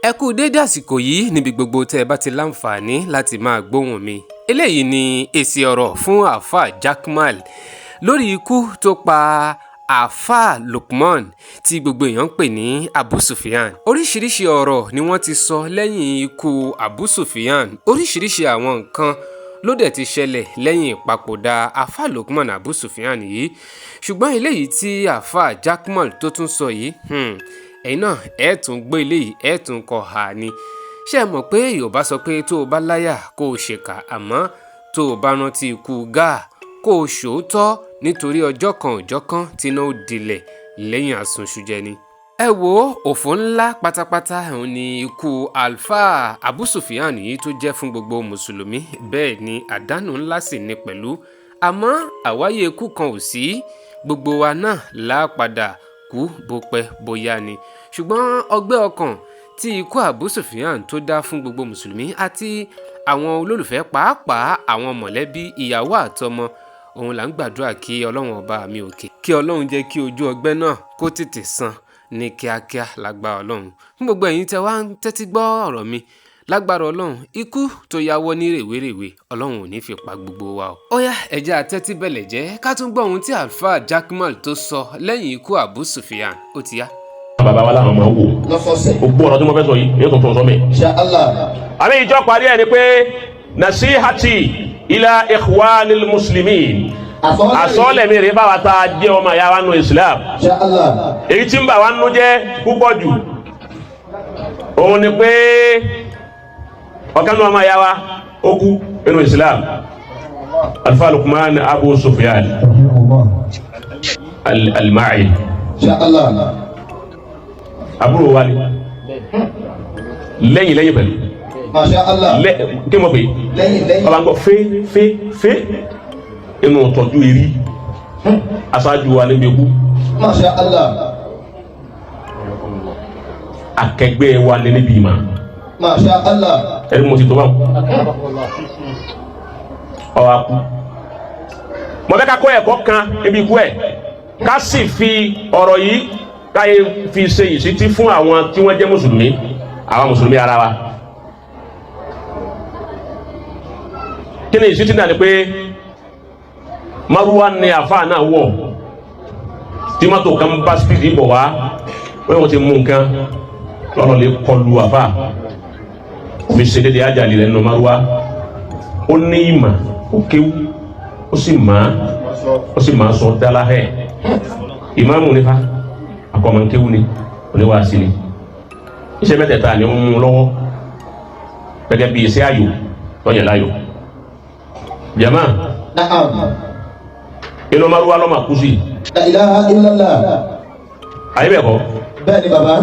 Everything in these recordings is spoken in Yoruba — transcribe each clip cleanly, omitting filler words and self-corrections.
Ẹ kú dédé àsìkò yìí níbi gbogbo tẹ́ ẹ bá ti láǹfààní láti máa gbóhùn mi. Eléyìí ni èsì ọ̀rọ̀ fún Àáfàá Jaqmal lórí ikú tó pa Àáfàá Lukman tí gbogbo èèyàn ń pè ní Abu Sufyan. Oríṣiríṣi ọ̀rọ̀ ni wọ́n ti sọ lẹ́yìn ikú Abu Sufyan. Oríṣiríṣi àwọn nǹkan ló dẹ̀ ti ṣẹlẹ̀ lẹ́yìn ìpapòdà Àáfàá Lukman Abu Sufyan yìí. Ṣùgbọ́n eléyìí tí Àáfàá Jaqmal tó tún sọ yìí, ẹ̀yin náà ẹ̀ tún gbé eléyìí, ẹ̀ tún kọ hà ni. Ṣé ẹ mọ̀ pé Yorùbá sọ pé tó o bá láyà kó o ṣèkà, àmọ́ tó o bá rántí ikú Gáà kó o ṣòótọ́, nítorí ọjọ́ kan òjọ́ kan tíná ó dilẹ̀ lẹ́yìn àsunṣujẹ ni. Ẹ wo, òfò ńlá pátápátá òun ni ikú Àlfàá Abu Sufyan yìí tó jẹ́ fún gbogbo mùsùlùmí. Bẹ́ẹ̀ ni àdánù ńlá sì ni pẹ̀lú. Àmọ́ àwáyé ikú kan ò sí, gbogbo wa náà lápadà kú bó pẹ́ bóyá ni. Ṣùgbọ́n ọgbẹ́ ọkàn tí ikú Abu Sufyan tó dá fún gbogbo mùsùlùmí àti àwọn olólùfẹ́, pàápàá àwọn mọ̀lẹ́bí, ìyàwó àtọmọ, òun là ń gbàdúrà kí Ọlọ́run ọba mi òkè, kí Ọlọ́run jẹ́ kí ojú ọgbẹ́ náà kó tètè san ní kíákíá lágbára Ọlọ́run. Fún gbogbo ẹ̀yin tẹ́ wá ń tẹ́tí gbọ́ ọ̀rọ̀ mi, lágbára Ọlọ́run, ikú tó yáwọ́ ní rèwerèwe, Ọlọ́run ò ní fi pa gbogbo wa o. Ó yá, ẹ jẹ́ a tẹ́tí bẹ̀lẹ̀ jẹ́ ká tún gbọ́ ohun tí Àlfàá Jaqmal tó sọ lẹ́yìn ikú Abu Sufyan. Ó ti yá. Bàbá wa làwọn máa ń wò. Lọ́sọ̀ọ̀sẹ̀. Gbogbo ọ̀rọ̀ tí mo fẹ́ sọ yìí yóò tún tún sọ mi. Insha Allah. Àmì ìjọ parí ẹ̀ ni pé nasihati ila ikhwanil muslimin. Àsọ́ọ̀lẹ̀ mi rèé báwa tá a jẹ́ ọmọ ìyá wa nù Islam. Insha Allah. Èyí tí ń bà wá nú jẹ́ púpọ̀ jù òun ni pé ọ̀kan nínú ọmọ ìyá wa ó kú nínú Islam, Alfa Lukman Abu Sufyan al-Ma'i. Insha Allah. Àbúrò wa ni lẹ́yìn lẹ́yìn pẹ̀lú. Masha Allah. Kí mo pè é? Lẹ́yìn lẹ́yìn. Ọba ń gbọ́ fé fé fé inú tọ́jú eré aṣáájú wa níbi ikú. Masha Allah. Akẹgbẹ́ wa ní níbi ìmọ̀. Masha Allah. Ẹni mo ti tó báwọn ọwọ́ akú. Mo fẹ́ ká kọ́ ẹ̀kọ́ kan níbi ikú ẹ̀, ká sì fi ọ̀rọ̀ yìí káyé fi ṣe ìṣítí fún àwọn tí wọ́n jẹ́ mùsùlùmí, àwọn mùsùlùmí ara wa. Kí ni ìṣítí náà? Ni pé maruwa ni àfáà náà wọ̀ tí mọ́tò kan bá speed bọ̀ wá, wọ́n ti mú nǹkan lọ́nà lè kọlu àfáà, fi ṣe déédéé ajáli rẹ̀ nínú maruwa. Ó ní ìmọ̀, ó kéwú, ó sì máa sọ dáláhẹ́. Ìmáàmù nífa akọ̀mọ̀kéwú ni, oníwàásí ni. Iṣẹ́ mẹ́tẹ̀ẹ̀ta ni ó ń mú lọ́wọ́ gẹ́gẹ́ bí iṣẹ́ ayò lọ́yẹ̀ láyò jama. Na'am. Inú maruwa lọ́mọ kú sí. La ilaha illallah. Ayé bẹ́ẹ̀ kọ́? Bẹ́ẹ̀ ni bàbá.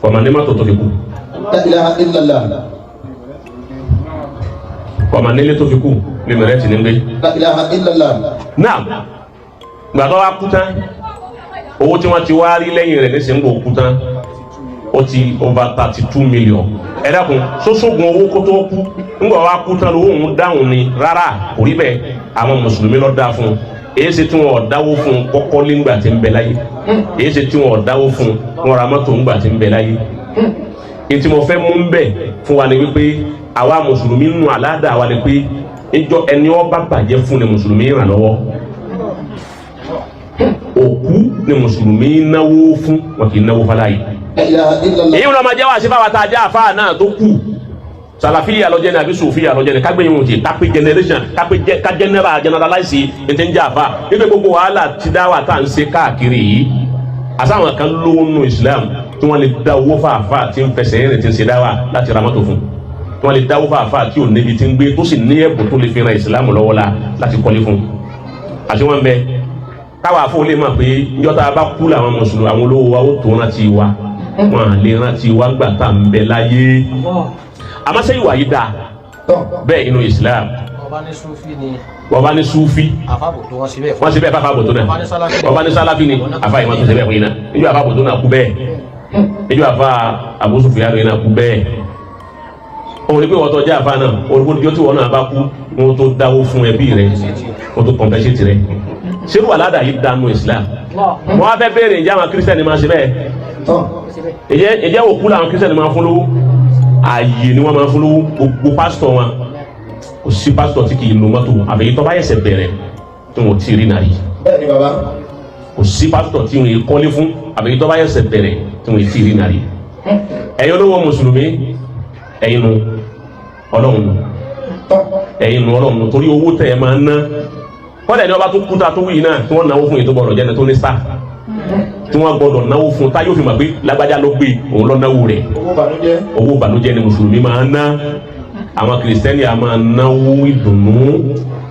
Kọ̀mọ̀ ní mọ́tò tó fi kú. La ilaha illallah. Kọ̀mọ̀ nílé tó fi kú ní mẹ̀rẹ́ tì ní gbé. La ilaha illallah. Náà gbàtọ́ wa kú tán, owó tí wọ́n ti wá rí lẹ́yìn rẹ̀ nísìnyí ń kú tán, ó ti over 32 million. Ẹ dákun, sọ́sọ́gun owó kó tó kú ńgbà wa kú tán lówó òun dáhùn ni? Rárá, kò rí bẹ́ẹ̀. Àwọn mùsùlùmí ló dá fún un. Èyí ṣe tí wọn dáwó fún un kọ́kọ́ nígbà tí ń bẹ láyé? Èyí ṣe tí wọn dáwó fún un wọn ra mọ́tò ńgbà tí ń bẹ láyé? Ètí mo fẹ́ mú ń bẹ̀ fún wa ni wípé àwa mùsùlùmí nù àládàá wa ni pé ìjọ ẹni ó bá bàjẹ́ fún ni mùsùlùmí ràn lọ́wọ́, òkú ni mùsùlùmí náwó fún, wọn kì í náwó fáláyé. La ilaha illallah. Èyí wọn máa jẹ́ wá sí fáwọn tá a jẹ́ àfáà náà tó kù, sàlàfíà lọ́jẹ́ ni àbí sòfíà lọ́jẹ́ ni, kágbé yìí ti kápé generation, kápé jẹ́ ká general generalize ètò ń jẹ́ àfáà nígbà gbogbo wàhálà ti dá wà tá à ń ṣe káàkiri yìí. Àsáwọn kan lówó nù Islam tí wọ́n lè dá owó fáfáà tí ń fẹsẹ̀ rìn tí ń ṣe dá wà láti ra mọ́tò fún, tí wọ́n lè dá owó fáfáà tí ò níbi tí ń gbé tó sì ní ẹ̀bùn tó lè fi ran Islam lọ́wọ́ la láti kọ́lé fún, àti wọ́n bẹ káwa fún olè mọ̀ pé njọ́ tá a bá kú làwọn mùsùlùmí, àwọn olówó wa ó tó rántí wa, wọn à lè rántí wa gbà tá à ń bẹ láyé. Àmọ́ sẹ́yìn wà yìí dáa. Tọ́. Bẹ́ẹ̀ inú Islam. Ọba ní sufi ni. Wọ́n bá ní sufi. Àfàbò tó wọ́n síbẹ̀ fún. Wọ́n ṣe bẹ́ẹ̀ fáfá bòtó náà. Wọ́n bá ní sáláfì ni, àfa yìí wọ́n tún ṣe bẹ́ẹ̀ fún yín náà. Níjọ́ àfa bòtó náà kú bẹ́ẹ̀, níjọ́ àfa Abu Sufyan yìí náà kú bẹ́ẹ̀. Òun ni pé wọ́n tọ́jú àfa náà, òun ni pé tí wọ́n náà bá kú, wọ́n tó dáwó fún ẹbí rẹ̀, wọ́n tó compensate rẹ̀. Ṣé wàhálà yìí dánú Islam? Wọ́n á fẹ́ béèrè, ǹjẹ́ àwọn kírísítẹ́nì máa ṣe bẹ́ẹ̀? Tọ́. Ìjẹ́ òkú làwọn kírísítẹ́nì máa fún lówó? Ààyè ni wọ́n máa fún lówó. Gbogbo pásítọ̀ wọn, kò sí pásítọ̀ tí kì í lo mọ́tò, àbẹ̀yẹ tó bá yẹsẹ̀ bẹ̀rẹ̀ tí wọ́n ti rí nàrí. Bẹ́ẹ̀ ni bàbá. Kò sí pásítọ̀ tí wọ́n kọ́lé fún, àbẹ̀yẹ tó bá yẹsẹ̀ bẹ̀rẹ̀ tí wọ́n ti rí nàrí. Ẹ̀yin olówó mùsùlùmí, ẹ̀yin nu ọlọ́run nu. Tọ́. Ẹ̀yin nu ọlọ́run nu, torí owó tẹ̀ ẹ̀ máa ná kọ́lẹ̀ ní ọba tó kúta tó wí náà tí wọ́n náwó fún yìí tó gbọ́dọ̀ jẹ́ni tó ní sá tí wọ́n gbọ́dọ̀ náwó fún tá yóò fi mọ̀ pé lágbájá ló gbé òun lọ náwó rẹ̀. Owó bànújẹ́. Owó ìbànújẹ́ ni mùsùlùmí máa ń ná. Àwọn kìrìsìtẹ́nì a máa náwó ìdùnnú.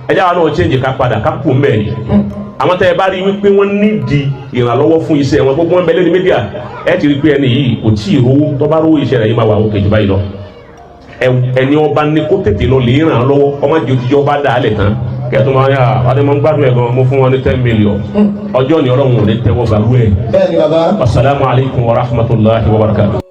Ẹjẹ́ àwọn náà change, ká padà ká kú mẹ́rin. Àwọn tẹ́ ẹ bá rí wípé wọ́n nídìí ìrànlọ́wọ́ fún iṣẹ́ wọn, gbogbo wọn bẹ lórí media, ẹ ti rí pé ẹni yìí kò tí ì rówó. Tó bá rówó, iṣẹ́ rẹ̀ yìí máa wà òkè jù báyìí lọ. Ẹni ọba ní kó tètè lọ lè ràn án lọ́wọ́, ọmọ jẹ́ òjijì ọba dà á lẹ̀ tán kẹ́ẹ̀tọ́ máa yà wàá mọ̀ ń gbádùn ẹ̀ gan. Mo fún wọn ní 10 million ọjọ́ ni Ọlọ́run ò ní tẹ́wọ́ gbàgbé ẹ̀. Bẹ́ẹ̀ ni bàbá. Wasalaamu alaykum wa rahmatulahi wa barakatuh.